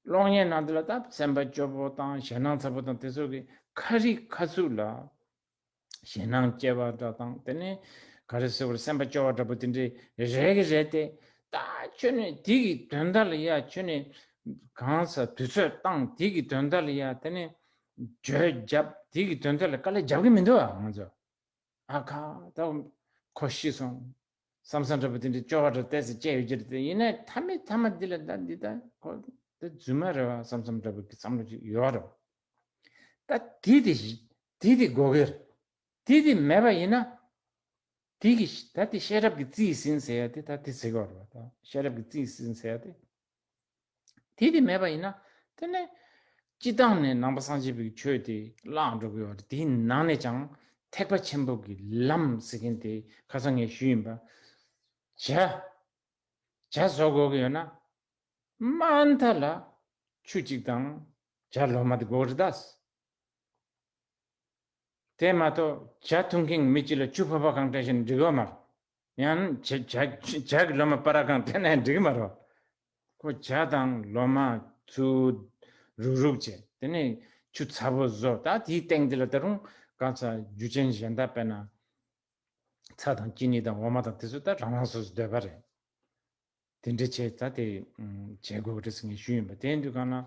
གློག་བརྙན་ནང་དེ་ལ་ད་སེམས་པ་སྐྱོ་པོ་དང་ཞེད་སྣང་ཚ་པོ་དང་དེ་ཚོ་གི་ཁ་རི་ཁ་ཐུག་ལ་ཞེད་སྣང་སྐྱེ་བ་འདྲ་དང་དེ་ནས་ག་རེ་ཟེར་བར་སེམས་པ་སྐྱོ་བ་འདྲ་པོ་དེ་འདྲའི་རེད་གི་རེད་དེ། ད་ཁྱོད་ནས་དེ་གི་དོན་དག་ལ་ཡ་ཁྱོད་ནས་གང་ས་དུས་ཚོད་བཏང་དེ་གི་དོན་དག་ལ་ཡ་དེ་ནས་བརྗོད་བརྒྱབ་དེ་གི་དོན་དག་ལ་དཀའ་ལས་རྒྱབ་གི་མི་འདུག་ཨ་ང་ཚོ། ཨ་ཁ་ད་ཁོ་ཤི་སོང་། བསམ་བསམ་འདྲ་པོ་དེ་འདྲའི་སྐྱོ་བ་འདྲ་ཏོག་ཙམ་སྐྱེ་ཡོད་ཀྱི་རེད་དེ། ཡིན་ནའི་མཐའ་མའི་མཐའ་མ་འདི་ལ་ད་འདི་ད་ཁོ་ད་རྫུན་མ་རེད་བ་བསམ་བསམ་འདྲ་པོ་གི་བསམ་བློ་ཅིག་ཡོད་རེད། ད་དེ་དེ་དེ་དེ་དགོས་ཀྱི་རེད། དེ་དེ་མེད་པ་ཡིན་ན། དེ་གི་ད་དེ་ཤེས་རབ་ཀྱི་རྩིས་ཟིན་ཟེར་ཡ་དེ་ད་དེ་ཟེར་གྱི་ཡོད་རེད་བ། ད་ཤེས་རབ་ཀྱི་རྩིས་ཟིན་ཟེར་ཡ་དེ། དེ་དེ་མེད་པ་ཡིན་ན་དེ་ནས་སྤྱི་བཏང་ནས་ནང་པ་སངས་རྒྱས་པའི་ཆོས་དེ་བརླག་འགྲོ་གི་ཡོད་རེད། དེའི་ནང་ནས་ཀྱང་ཐེག་པ་ཆེན་པོ་གི་ལམ་ཟེར་མཁན་དེ་ཁ་སང་ངས་ཞུས་ཡིན་པ། ཇ་ཇ་བཟོ་དགོས་ཀྱི་ཡོད་ན་དམའ་མཐའ་ལ་ཆུ་གཅིག་དང་ཇ་ལོ་མ་དེ་དགོས་རེད་ད། དེ་མ་གཏོགས་ཇ་འཐུང་མཁན་མི་གཅིག་ལ་ཆུ་ཕོར་པ་གང་སྤྲད་བཞིན་འགྲིག་གི་མ་རེད། ཡང་ཇ་ཇ་ཇ་གི་ལོ་མ་པ་ར་གང་སྤྲད་ན་ཡང་འགྲིག་གི་མ་རེད། ཁོ་ཇ་དང་ལོ་མ་ཚུར་རུག་རུག་བྱས་དེ་ནས་ཆུ་ཚ་པོ་བཟོ། ད་དེའི་སྟེང་དེ་ལ་ད་རུང་གང་ས་རྒྱུ་ཅན་གཞན་དག་དཔེར་ན་ཚྭ་དང་ཅི་ནི་དང་འོ་མ་དང་དེ་ཚོ་ད་རང་རང་སོ་སོའི་འདོད་པ་རེད། དེ་འདྲ་བྱས་ད་དེ་བྱེད་དགོས་རེད་ཟེར་ངས་ཞུས་ཡིན་པ། དེ་ཡིན་དུས་གང་ན།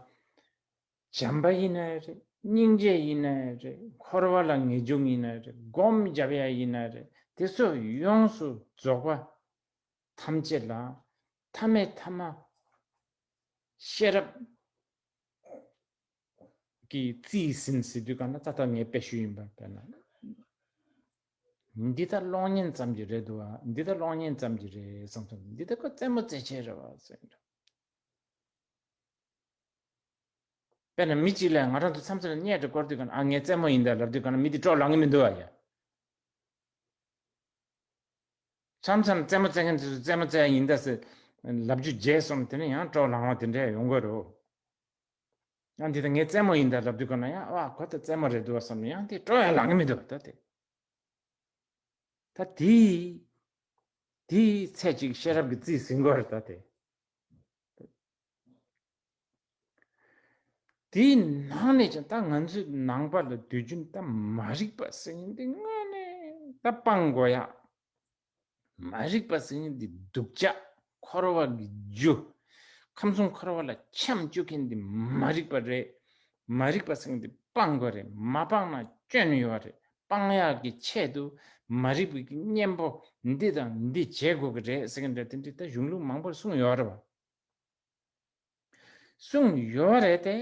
བྱམས་པ་ཡིན་ན་ཡང་རེད། སྙིང་རྗེ་ཡིན་ན་ཡང་རེད། འཁོར་བ་ལ་ངེས་འབྱུང་ཡིན་ན་ཡང་རེད། སྒོམ་རྒྱབ་ཡ་ཡིན་ན་ཡང་རེད། དེ་ཚོ་ཡོངས་སུ་རྫོགས་པ་ཐམས་ཅད་ལ་མཐའ་མའི་མཐའ་མ་ཤེས་རབ་ཀྱི་རྩིས་ཟིན་ཟེར་དུས་གང་ན་ད་ལྟ་ངས་དཔེ་ཞུས་ཡིན་པ་དཔེར་ན། འདི་ད་གློག་བརྙན་ཙམ་གྱི་རེད་འདུག་བ། འདི་ད་གློག་བརྙན་ཙམ་གྱི་རེད་བསམ་སོང་། འདི་ད་ཁོ་རྩེད་མོ་རྩེད་ཆས་རེད་བ་ཟེར་འདྲ། དཔེར་ན་མི་གཅིག་ལ་ང་རང་ཚོ་མཚམས་མཚམས་ལ་བརྙས་འདྲ་བསྐོར་དུས་གང་ན་ཨ་ངས་རྩེད་མོ་ཡིན་ད་ལབ་དུས་གང་ན་མི་དེ་སྤྲོ་ལངས་གི་མི་འདུག་བ་ཡ། མཚམས་མཚམས་རྩེད་མོ་རྩེ་མཁན་དེ་ཚོ་རྩེད་མོ་རྩེ་ཡ་ཡིན་ད་ཟེར་ལབ་རྒྱུ་བརྗེད་སོང་། དེ་ནས་ཡང་སྤྲོ་ལངས་པ་དེ་འདྲ་ཡོང་གི་རེད། ཡང་འདི་ལྟར་ངས་རྩེད་མོ་ཡིན་ད་ལབ་དུས་ག་ན་ཡང་ཨ་ཁོ་ད་རྩེད་མོ་རེད་འདུག་བསམ་ནས་ཡང་དེ་སྤྲོ་ཡང་ལངས་གི་མི་འདུག་ད་དེ། ད་དེ་དེའི་ཚད་ཅིག་ཤེས་རབ་ཀྱི་རྩིས་ཟིན་དགོས་རེད་ད་དེ། དེའི་ནང་ནས་ཀྱང་ད་ང་ཚོའི་ནང་པ་ལ་དུས་རྒྱུན་ད་མ་རིག་པ་ཟེར་མཁན་འདི་དངོས་གནས་ད་སྤང་དགོས་ཡ། མ་རིག་པ་ཟེར་མཁན་འདི་སྡུག་ཅག་འཁོར་བ་གི་རྒྱུ། ཁམས་གསུམ་འཁོར་བ་ལ་འཁྱམས་བཅུག་མཁན་འདི་མ་རིག་པ་རེད། མ་རིག་པ་ཟེར་མཁན་འདི་སྤང་དགོས་རེད། མ་སྤངས་ན་སྐྱོན་ཡོད་རེད། སྤང་ཡག་གི་ཆེད་དུ་མ་རིག་པའི་གི་གཉེན་པོ་འདི་དང་འདི་བྱེད་དགོས་ཀྱི་རེད་ཟེར་མཁན་འདྲ་དེ་འདྲ་ད་གཞུང་ལུགས་མང་པོར་གསུངས་ཡོད་རེད་བ། གསུངས་ཡོད་རེད་དེ།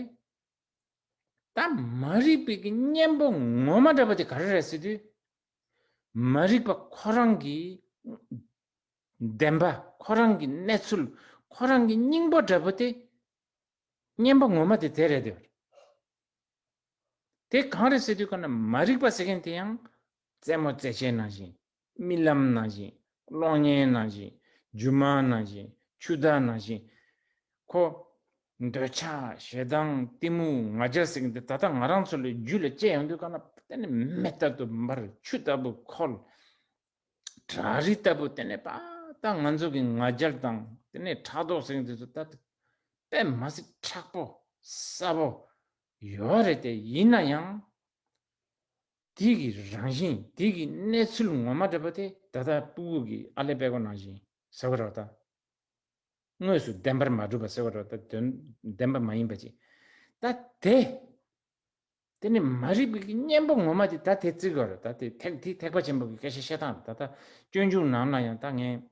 ད་མ་རིག་པའི་གི་གཉེན་པོ་ངོ་མ་འདྲ་པོ་དེ་ག་རེ་རེད་ཟེར་དུས། མ་རིག་པ་ཁོ་རང་གི་བདེན་པ་ཁོ་རང་གི་གནས་ཚུལ་ཁོ་རང་གི་སྙིང་པོ་འདྲ་པོ་དེ། གཉེན་པོ་ངོ་མ་དེ་དེ་རེད་དེ། དེ་གང་རེད་ཟེར་དུས་ག་ན་མ་རིག་པ་ཟེར་མཁན་དེ་ཡང་རྩེད་མོ་རྩེད་ཆས་ནང་བཞིན། རྨི་ལམ་ནང་བཞིན། གློག་བརྙན་ནང་བཞིན། སྒྱུ་མ་ནང་བཞིན། ཆུ་ཟླ་ནང་བཞིན། ཁོ། འདོད་ཆགས་ཞེ་སྡང་གཏི་མུག་ང་རྒྱལ་ཟེར་མཁན་དེ་ད་ལྟ་ང་རང་ཚོ་ལ་རྒྱུད་ལ་སྐྱེ་ཡོང་དུས་ག་ན་དེ་ནི་མེ་ལྟར་དུ་འབར། ཆུ་ལྟ་བུ་ཁོལ། བྲག་རི་ལྟ་བུ་དེ་ནི་པ་ད་ང་ཚོ་གི་ང་རྒྱལ་དང་དེ་ནི་ཕྲག་དོག་ཟེར་མཁན་དེ་ཚོ་ད་དཔེ་མ་སྲིད་མཁྲེགས་པོ་གསལ་པོ་ཡོད་རེད་དེ། ཡིན་ན་ཡང་དེ་གི་རང་བཞིན་དེ་གི་གནས་ཚུལ་ངོ་མ་འདྲ་པོ་དེ་ད་ལྟ་སྤུ་གུ་གི་ཨ་ལེ་དཔེ་ཁོ་ནང་བཞིན་ཟེར་བ་རེད་ད། དངོས་སུ་བདེན་པར་མ་གྲུབ་པ་ཟེར་བ་རེད་ད། དོན་བདེན་པ་མ་ཡིན་པ་ཅིག་ད་དེ། དེ་ནི་མ་རིག་པའི་གི་གཉེན་པོ་ངོ་མ་དེ་ད་དེ་བརྩི་དགོས་རེད་ད། དེ་ཐེག་དེ་ཐེག་པ་ཆེན་པོ་གི་སྐད་ཆ་བཤད་སྟངས་རེད་ད། ད་སྤྱོད་འཇུག་ནང་ལ་ཡང་ད་ངས།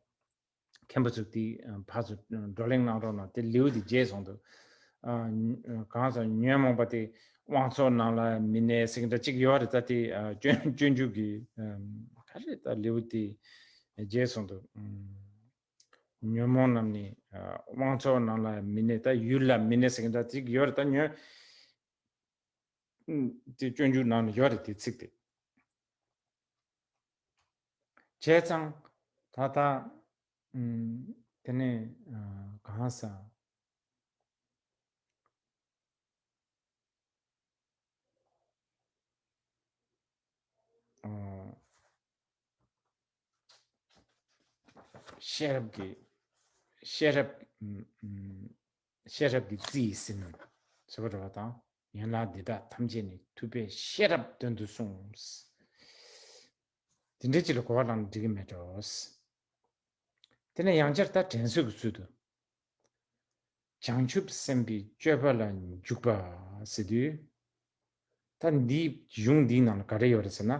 མཁན་པོ་ཚོས་དེ་ཕར་ཚུར་བགྲོ་གླེང་གནང་རོགས་གནང་། དེ་ལེའུ་དེ་བརྗེད་སོང་འདུག་ཨ། གང་ཟག་ཉོན་མོངས་པ་དེ་དབང་ཚོགས་ནང་ལ་མི་གནས་ཟེར་གྱི་འདྲ་གཅིག་ཡོད་རེད་ད། དེ་ཨ། སྤྱོད་སྤྱོད་འཇུག་གི་ཨ། ག་རེ་ད་ལེའུ་དེ་བརྗེད་སོང་འདུག་ཨ། ཉོན་མོངས་རྣམས་ནི་ཨ། དབང་ཚོགས་ནང་ལ་མི་གནས། ད་ཡུལ་ལ་མི་གནས་ཟེར་གྱི་འདྲ་གཅིག་ཡོད་རེད་ད། ཉོན། དེ་སྤྱོད་འཇུག་ནང་ལ་ཡོད་རེད་དེ་ཚིག་དེ། བྱས་ཙང་ད་ལྟ་ཨུམ། དེ་ནས་ཨ། གང་ཟག་ཨ། ཤེས་རབ་ཀྱི་ཤེས་རབ་ཨུམ། ཤེས་རབ་ཀྱི་རྩིས་ཟིན་ཟེར་བ་རེད་པ་དང་། ཡན་ལག་འདི་དག་ཐམས་ཅད་ནི་ཐུབ་པས་ཤེས་རབ་དོན་དུ་གསུངས། དེ་འདྲའི་ཅིག་ལ་གོ་བ་བླངས་ན་འགྲིག་གི་མེད་འགྲོ། དེ་ནས་ཡང་བསྐྱར་ད་དྲན་གསོ་གི་ཚུལ་དུ། བྱང་ཆུབ་སེམས་དཔའི་སྤྱོད་པ་ལ་འཇུག་པ་ཟེར་དུས། ད་འདིའི་གཞུང་འདིའི་ནང་ལ་ག་རེ་ཡོད་རེད་ཟེར་ན།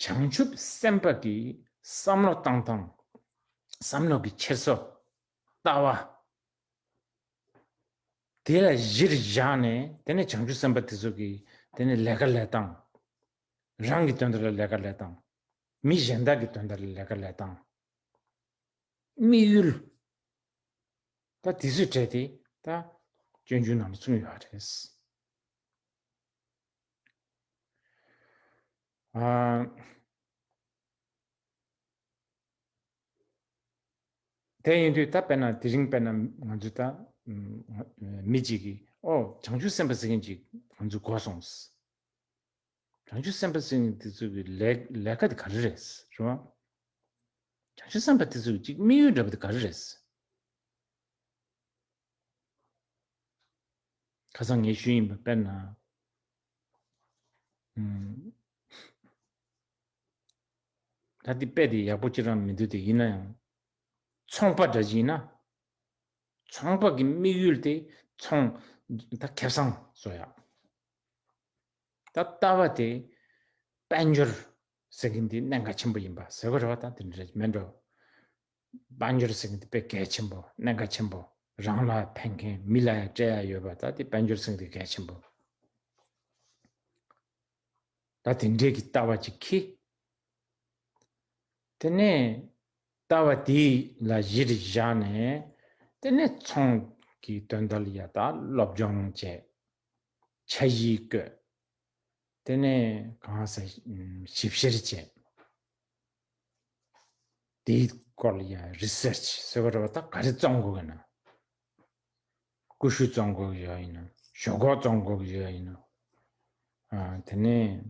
བྱང་ཆུབ་སེམས་དཔའ་གི་བསམ་བློ་བཏང་སྟངས། བསམ་བློ་གི་འཁྱེར་སོ། ལྟ་བ། དེ་ལ་གཞིར་བཞག་ནས་དེ་ནས་བྱང་ཆུབ་སེམས་དཔའ་དེ་ཚོ་གིས་དེ་ནས་ལས་ཀ་ལས་སྟངས། རང་གི་དོན་དག་ལ་ལས་ཀ་ལས་སྟངས། མི་གཞན་དག་གི་དོན་དག་ལ་ལས་ཀ་ལས་སྟངས། དམིགས་ཡུལ། ད་དེ་ཚོའི་གྲས་དེ་ད་སྤྱོད་འཇུག་ནང་ལ་གསུངས་ཡོད་རེད། ཨ། དེ་ཡིན་དུས་ད་དཔེར་ན་དེ་རིང་དཔེར་ན་ང་ཚོས་ད་ཨམ། མི་གཅིག་གིས་ཨོ་བྱང་ཆུབ་སེམས་དཔའ་ཟེར་མཁན་ཅིག་ང་ཚོས་གོ་སོང་། བྱང་ཆུབ་སེམས་དཔའ་ཟེར་མཁན་དེ་ཚོ་གི་ལས་ལས་ཀ་དེ་ག་རེ་རེད་རེད་བ། བྱང་ཆུབ་སེམས་དཔའ་དེ་ཚོ་གི་ཅིག་དམིགས་ཡུལ་འདྲ་པོ་དེ་ག་རེ་རེད། ཁ་སང་ངས་ཞུས་ཡིན་པ་དཔེར་ན། ཨུམ། ད་འདི་དཔེ་དེ་ཡག་པོ་ཅི་རང་མི་འདུག་དེ་ཡིན་ན་ཡང་། ཚོང་པ་འདྲ་ཅིག་ཡིན་ན། ཚོང་པ་གི་དམིགས་ཡུལ་དེ་ཚོང་ད་ཁེ་བཟང་བཟོ་ཡག་ད་ལྟ་བ་དེ་དཔལ་འབྱོར་ཟེར་གྱིན་དེ་གནད་འགག་ཆེན་པོ་ཡིན་པ་ཟེར་དགོས་རེད་བ། ད་དེ་འདྲ་མིན་འགྲོ། དཔལ་འབྱོར་ཟེར་གྱིན་དེ་དཔེ་གལ་ཆེན་པོ་གནད་འགག་ཆེན་པོ། རང་ལ་ཕན་མཁན་མི་ལ་ཡང་སྤྲད་ཡ་ཡོད་པ། ད་དེ་དཔལ་འབྱོར་ཟེར་གྱིན་དེ་གལ་ཆེན་པོ། ད་དེ་འདྲའི་གི་ལྟ་བ་ཅིག་འཁྱེར། དེ་ནས་ལྟ་བ་དེ་ལ་གཞིར་བཞག་ནས་དེ་ནས་ཚོང་གི་དོན་དག་ལ་ཡ་ད་སློབ་སྦྱོང་བྱས། འཆར་གཞི་བཀོད། དེ་ནས་གང་ཟག་ཞིབ་བཤེར་བྱས། དེའི་སྐོར་ལ་ཡ་རི་སར་ཆི་ཟེར་བ་རེད་བ། ད་ག་རེ་བཙོང་དགོས་ཀྱི་ན། ཀུ་ཤུ་བཙོང་དགོས་ཀྱི་ཡོད་ཡིན་ན། ཞོག་ཁོག་བཙོང་དགོས་ཀྱི་ཡོད་ཡིན་ན། ཨ་དེ་ནས་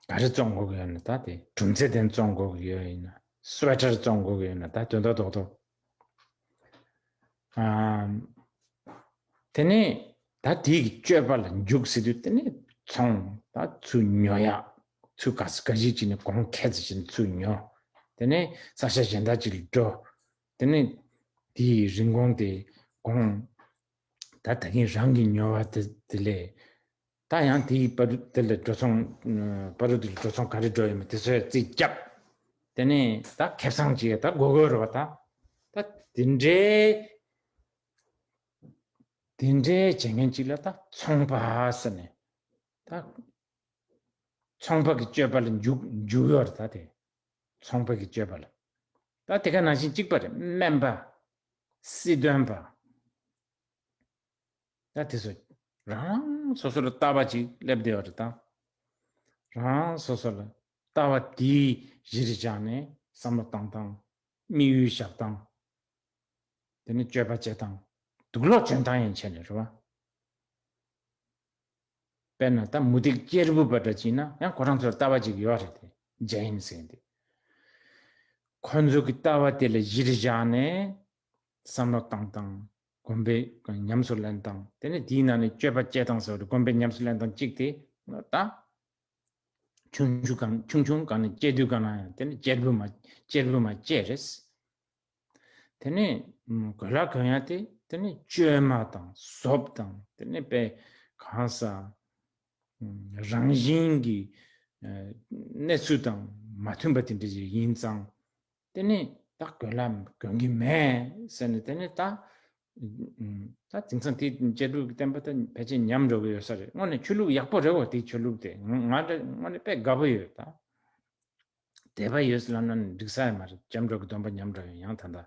ག་རེ་བཙོང་དགོས་ཀྱི་ཡོད་ན། ད་དེ་གྲུམ་ཚད་ལྡན་བཙོང་དགོས་ཀྱི་ཡོད་ཡིན་ན། སུ་ཝེ་ཊར་བཙོང་དགོས་ཀྱི་ཡོད་ན། ད་དོན་དག་རྡོག་རྡོག་ཨ་དེ་ནས་ད་དེའི་སྤྱོད་པ་ལ་འཇུག་ཟེར་དུས། དེ་ནས་ཚོང་ད་ཚུར་ཉོ་ཡག་ཚུར་ག་ས་ག་ཞིག་བྱས་ནས་གོང་ཁེ་ཙམ་བྱས་ནས་ཚུར་ཉོ། དེ་ནས་ས་ཆ་གཞན་དག་ཅིག་ལ་འགྲོ། དེ་ནས་དེའི་རིན་གོང་དེ་གོང་ད་ད་གིན་རང་གིས་ཉོ་བ་དེ་དེ་ལས་ད་ཡང་དེའི་བར་དུ་དེ་ལས་འགྲོ་སོང་། བར་དུ་དེ་ལས་འགྲོ་སོང་ག་རེ་འགྲོ་ཡོད་མེད་དེ་ཚོ་རྩིས་རྒྱབ། དེ་ནས་ད་ཁེ་བཟང་ཅིག་ད་དགོས་དགོས་རེད་བ། ད་ད་དེ་འདྲའི་དེ་འདྲའི་བྱེད་མཁན་ཅིག་ལ་ད་ཚོང་པ་ཟེར་ནས། ད་ཚོང་པ་གི་སྤྱོད་པ་ལ་འཇུག་འཇུག་ཡོད་རེད། ད་དེ་ཚོང་པ་གི་སྤྱོད་པ་ལ། ད་དེ་ག་ནང་བཞིན་གཅིག་པ་རེད། སྨན་པ། སྲིད་དོན་པ། ད་དེ་ཚོ་རང་རང་སོ་སོ་ལ་ལྟ་བ་ཅིག་སླེབས་བསྡད་ཡོད་རེད། ད་རང་རང་སོ་སོ་ལ་ལྟ་བ་དེའི་གཞིར་བཞག་ནས་བསམ་བློ་བཏང་སྟངས། དམིགས་ཡུལ་བཞག་སྟངས། དེ་ནས་སྤྱོད་པ་བྱེད་སྟངས། དུག་ལོག་འཇོན་ཐང་ཡན་ཆད་ནས་རེད་བ། དཔེར་ན་ད་མུ་སྟེགས་གཅེར་བུ་པ་འདྲ་ཅིག་ན་ཡང་ཁོ་རང་ཚོར་ལྟ་བ་ཅིག་ཡོད་རེད་དེ། ཇེན་ཟེར་དེ། ཁོ་ཚོ་གི་ལྟ་བ་དེ་ལ་གཞིར་བཞག་ནས་བསམ་བློ་བཏང་སྟངས། གོམས་པའི་ཉམས་སུ་ལེན་སྟངས། དེ་ནས་དེའི་ནང་ནས་སྤྱོད་པ་སྐྱེལ་སྟངས་ཟེར་བ་རེད། གོམས་པའི་ཉམས་སུ་ལེན་སྟངས་གཅིག་དེ་ད། ཆུང་ཆུང་གང་ཆུང་ཆུང་གང་ནས་སྐྱེས་དུས་གང་ན་ཡང་དེ་ནི་གཅེར་བུ་མ་གཅེར་བུ་མ་སྐྱེས་རེད། དེ་ནས་གོས་ལ་གོན་ཡ་དེ་དེ་ནི་བཅོས་མ་དང་བཟོ་བ་དང་། དེ་ནི་དཔེ་གང་ས་རང་བཞིན་གྱི་གནས་ཚུལ་དང་མ་མཐུན་པ་དེ་འདྲ་ཞིག་ཡིན་ཙང་། དེ་ནི་ད་གོས་ལ་གོན་གྱི་མེད་ཟེར་ནས། དེ་ནི་ད་ད་དེང་སང་དེ་གཅེར་བུ་གི་བསྟན་པ་ད་ཕལ་ཆེར་ཉམས་འགྲོ་གི་ཡོད་ས་རེད། དངོས་གནས་ཆོས་ལུགས་ཡག་པོ་རེད་བ། དེ་ཆོས་ལུགས་དེ་ང་ང་འདྲ་དངོས་གནས་དཔེ་དགའ་པོ་ཡོད་ད། དད་པ་ཡོད་ལབ་ན་འགྲིག་ས་ཡང་མ་རེད། སྐྱབས་འགྲོ་གི་སྡོམ་པ་ཉམས་འགྲོ་ཡོང་ཡང་ད་ལྟ་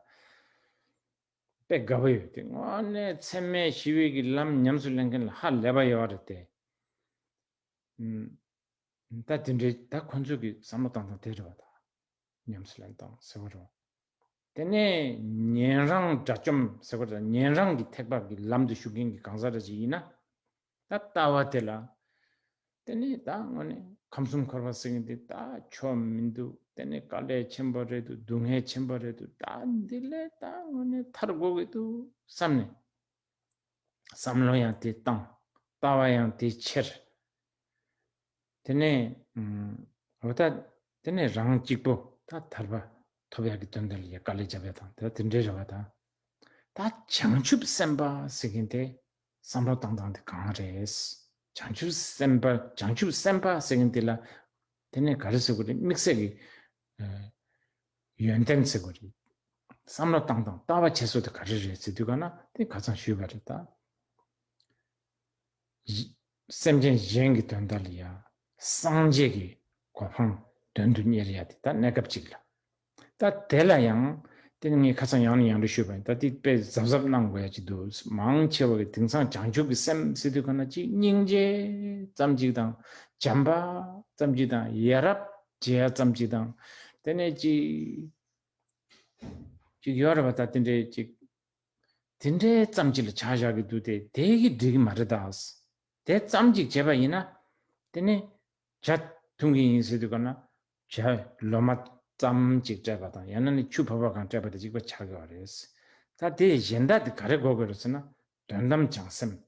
དཔེ་དགའ་པོ་ཡོད་དེ། དངོས་གནས་འཚེ་མེད་ཞི་བའི་གི་ལམ་ཉམས་སུ་ལེན་མཁན་ལ་ཧ་ལས་པ་ཡོད་རེད་དེ། ཨུམ། ད་དེ་འདྲའི་ད་ཁོ་ཚོ་གི་བསམ་བློ་བཏང་སྟངས་དེ་རེད་བ། ད་ཉམས་སུ་ལེན་སྟངས་ཟེར་བ་རེད་བ། དེ་ནས་ཉན་རང་དགྲ་བཅོམ་ཟེར་བ་རེད། ཉན་རང་གི་ཐེག་པ་གི་ལམ་དུ་ཞུགས་མཁན་གྱི་གང་ཟག་འདྲ་ཅིག་ཡིན་ན། ད་ལྟ་བ་དེ་ལ། དེ་ནས་ད་དངོས་གནས་ཁམས་གསུམ་འཁོར་བ་ཟེར་མཁན་དེ་ད་ཆོ་མི་འདུག་དེ་ནས་དཀའ་ལས་ཆེན་པོ་རེད་འདུག་སྡུག་བསྔལ་ཆེན་པོ་རེད་འདུག་ད་འདི་ལས་ད་དངོས་གནས་ཐར་དགོས་ཀྱི་འདུག་བསམ་ནས། བསམ་བློ་ཡང་དེ་བཏང་། ལྟ་བ་ཡང་དེ་འཁྱེར། དེ་ནས་ཨུམ། འོ་ད་དེ་ནས་རང་གཅིག་པོ་ད་ཐར་པ་ཐོབ་ཡག་གི་དོན་དག་ལ་ཡ་དཀའ་ལས་རྒྱབ་ཡག་དང་ད་དེ་འདྲའི་རེ་བ་དང་། ད་བྱང་ཆུབ་སེམས་དཔའ་ཟེར་མཁན་དེ་བསམ་བློ་བཏང་སྟངས་དེ་གང་རེད། བྱང་ཆུབ་སེམས་དཔའ་བྱང་ཆུབ་སེམས་དཔའ་ཟེར་མཁན་དེ་ལ་དེ་ནས་ག་རེ་ཟེར་དགོས་རེད། དམིགས་བསལ་གྱི་ཨ་ཡོན་ཏན་ཟེར་དགོས་རེད། བསམ་བློ་བཏང་སྟངས་ལྟ་བ་འཁྱེར་སོ་དེ་ག་རེ་རེད་ཟེར་དུས་ག་ན་དེ་ཁ་སང་ཞུས་པ་རེད་ད། སེམས་ཅན་གཞན་གྱི་དོན་དག་ལ་ཡ། སངས་རྒྱས་ཀྱི་གོ་འཕང་དོན་དུ་གཉེར་ཡ་དེ་ད་གནས་སྐབས་གཅིག་ལ། ད་དེ་ལ་ཡང་དེ་ནི་ངས་ཁ་སང་ཡང་ནས་ཡང་དུ་ཞུས་པ་ཡིན། ད་དེ་དཔེ་གཟབ་གཟབ་གནང་དགོས་ཡ་ཅིག་འདུག་མང་ཆེ་བ་གི་དེང་སང་བྱང་ཆུབ་ཀྱི་སེམས་ཟེར་དུས་ག་ན་ཅིག་སྙིང་རྗེ་ཙམ་ཅིག་དང་། བྱམས་པ་ཙམ་ཅིག་དང་། ཡ་རབས་བྱེད་ཡ་ཙམ་ཅིག་དང་། དེ་ནས་ཅིག་ཅིག་ཡོད་རེད་པ། ད་དེ་འདྲའི་ཅིག་དེ་འདྲའི་ཙམ་ཅིག་ལ་ཆ་བཞག་གི་འདུག་སྟེ། དེ་གི་འགྲིག་གི་མ་རེད་ད། དེ་ཙམ་ཅིག་བྱས་པ་ཡིན་ན། དེ་ནི་ཇ་འཐུང་གི་ཡིན་ཟེར་དུས་ག་ན་ཇ་ལོ་མ་ཙམ་ཅིག་སྤྲད་པ་དང་། ཡང་ན་ནི་ཆུ་ཕོར་པ་གང་སྤྲད་པ་དེ་གཅིག་པ་ཆགས་ཀྱི་ཡོད་རེད། ད་དེ་གཞན་དག་དེ་ག་རེ་དགོས་ཀྱི་རེད་ཟེར་ན། དོན་དམ་བྱང་སེམས།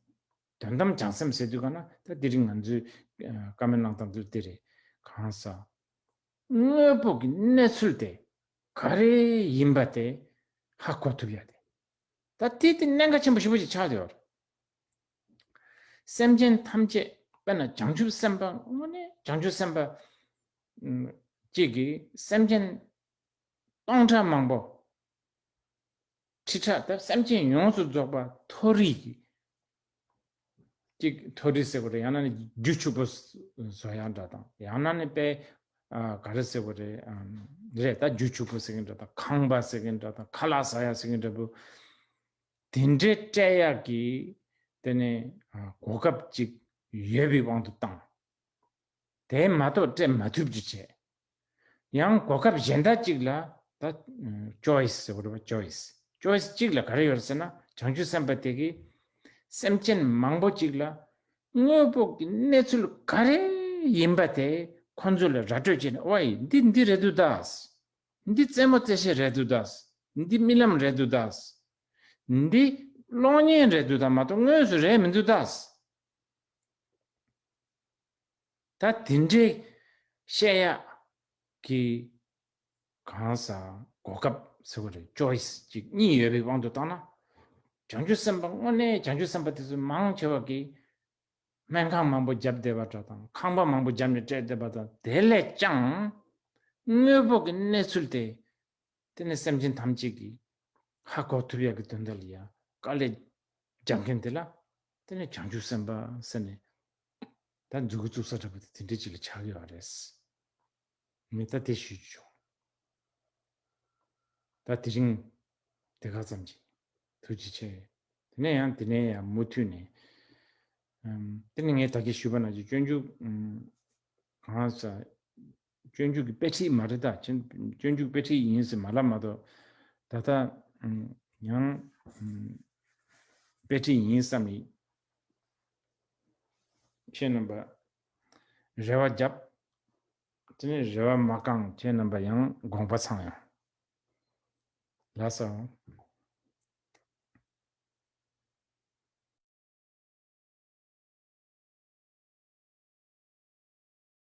དོན་དམ་བྱང་སེམས་ཟེར་དུས་ག་ན་ད་དེ་རིང་ང་ཚོའི་ཨ་བཀའ་མོལ་གནང་སྟངས་དེ་དེ་རེད། གང་ཟག་དངོས་པོ་གི་གནས་ཚུལ་དེ་ག་རེ་ཡིན་པ་དེ་ཧ་གོ་ཐུབ་ཡ་དེ། ད་དེ་དེ་གནད་འགག་ཆེན་པོ་ཞེ་པོ་ཅིག་ཆགས་བསྡད་ཡོད་རེད། སེམས་ཅན་ཐམས་ཅད། དཔེར་ན་བྱང་ཆུབ་སེམས་དཔའ། དངོས་གནས་བྱང་ཆུབ་སེམས་དཔའ་ཨམ་གཅིག་གིས་སེམས་ཅན་སྟོང་ཕྲག་མང་པོ། ཁྲི་ཕྲག་ད་སེམས་ཅན་ཡོངས་སུ་རྫོགས་པ་མཐོ་རིས་ཀྱི། གཅིག་མཐོ་རིས་ཟེར་དགོས་རེད། ཡང་ན་ནི་རྒྱུ་ཕྱུག་པོ་བཟོ་ཡག་འདྲ་དང་། ཡང་ན་ནི་དཔེ་ཨ་ག་རེ་ཟེར་དགོས་རེད། ཨམ་རེད། ད་རྒྱུ་ཕྱུག་པོ་ཟེར་མཁན་འདྲ་དང་། ཁང་པ་ཟེར་མཁན་འདྲ་དང་། ཁ་ལག་ཟ་ཡག་ཟེར་མཁན་འདྲ་པོ། དེ་འདྲའི་སྤྲད་ཡག་གི་དེ་ནས་ཨ་གོ་སྐབས་ཅིག་ཡོད་པའི་དབང་དུ་བཏང་། དེ་མ་གཏོགས་སྤྲད་མ་ཐུབ་རྒྱུ་བྱས། ཡང་གོ་སྐབས་གཞན་དག་ཅིག་ལ་ ད་choice་ཟེར་བ་རེད་པ། choice choice་གཅིག་ལ་ག་རེ་ཡོད་ཟེར་ན། བྱང་ཆུབ་སེམས་དཔའ་དེ་གིས་སེམས་ཅན་མང་པོ་གཅིག་ལ་དངོས་པོ་གི་གནས་ཚུལ་ག་རེ་ཡིན་པ་དེ་ཁོ་ཚོ་ལ་ར་སྤྲོད་བྱས་ནས། ཨོའི། འདི་འདི་རེད་འདུག་ད། འདི་རྩེད་མོ་རྩེ་བྱེད་རེད་འདུག་ད། འདི་རྨི་ལམ་རེད་འདུག་ད། འདི་གློག་བརྙན་རེད་འདུག་ད། མ་གཏོགས་དངོས་སུ་རེད་མི་འདུག་ད། ད་དེ་འདྲའི་བཤད་ཡག་གི་གང་ཟག་གོ་སྐབས་ཟེར་བ་རེད། choice་གཅིག་གཉིས་ཡོད་པའི་དབང་དུ་བཏང་ན། བྱང་ཆུབ་སེམས་དཔའ་དངོས་གནས་བྱང་ཆུབ་སེམས་དཔའ་དེ་ཚོ་མང་ཆེ་བ་གིས་སྨན་ཁང་མང་པོ་བརྒྱབ་བསྡད་པ་འདྲ་དང་། ཁང་པ་མང་པོ་བརྒྱབ་ནས་སྤྲད་བསྡད་པ་དང་། དེ་ལས་ཀྱང་དངོས་པོ་གི་གནས་ཚུལ་དེ། དེ་ནས་སེམས་ཅན་ཐམས་ཅད་ཀྱིས་ཧ་གོ་ཐུབ་ཡག་གི་དོན་དག་ལ་ཡ་དཀའ་ལས་རྒྱག་མཁན་དེ་ལ། དེ་ནས་བྱང་ཆུབ་སེམས་དཔའ་ཟེར་ནས་ད་མཛུབ་གུ་བཙུགས་ས་འདྲ་པོ་དེ་དེ་འདྲའི་ཅིག་ལ་ཆགས་ཡོད་རེད། ངས་ད་དེ་ཞུ་རྒྱུ་བྱུང་། ད་དེ་རིང་དེ་ག་ཙམ་གྱིས་ཐུགས་རྗེ་ཆེ། དེ་ནས་ཡང་དེ་ནས་ཡང་མུ་མཐུད་ནས། ཨམ། དེ་ནས་ངས་ད་གིན་ཞུས་པ་ནང་བཞིན་སྤྱོད་འཇུག་ཨམ། གང་ཟག་སྤྱོད་འཇུག་གི་དཔེ་ཁྲིད་མ་རེད་ད། ཁྱེད་སྤྱོད་འཇུག་དཔེ་ཁྲིད་ཡིན་ཟེར་མ་ལབ་མ་གཏོགས། ད་ལྟ་ཨམ། ཡང་ཨམ། དཔེ་ཁྲིད་ཡིན་བསམ་ནས་ཁྱེད་རྣམ་པ་རེ་བ་བརྒྱབ། དེ་ནས་རེ་བ་མ་བསྐངས། ཁྱེད་རྣམ་པ་ཡང་དགོངས་པ་ཚང་ཡང་། ལགས་སོ།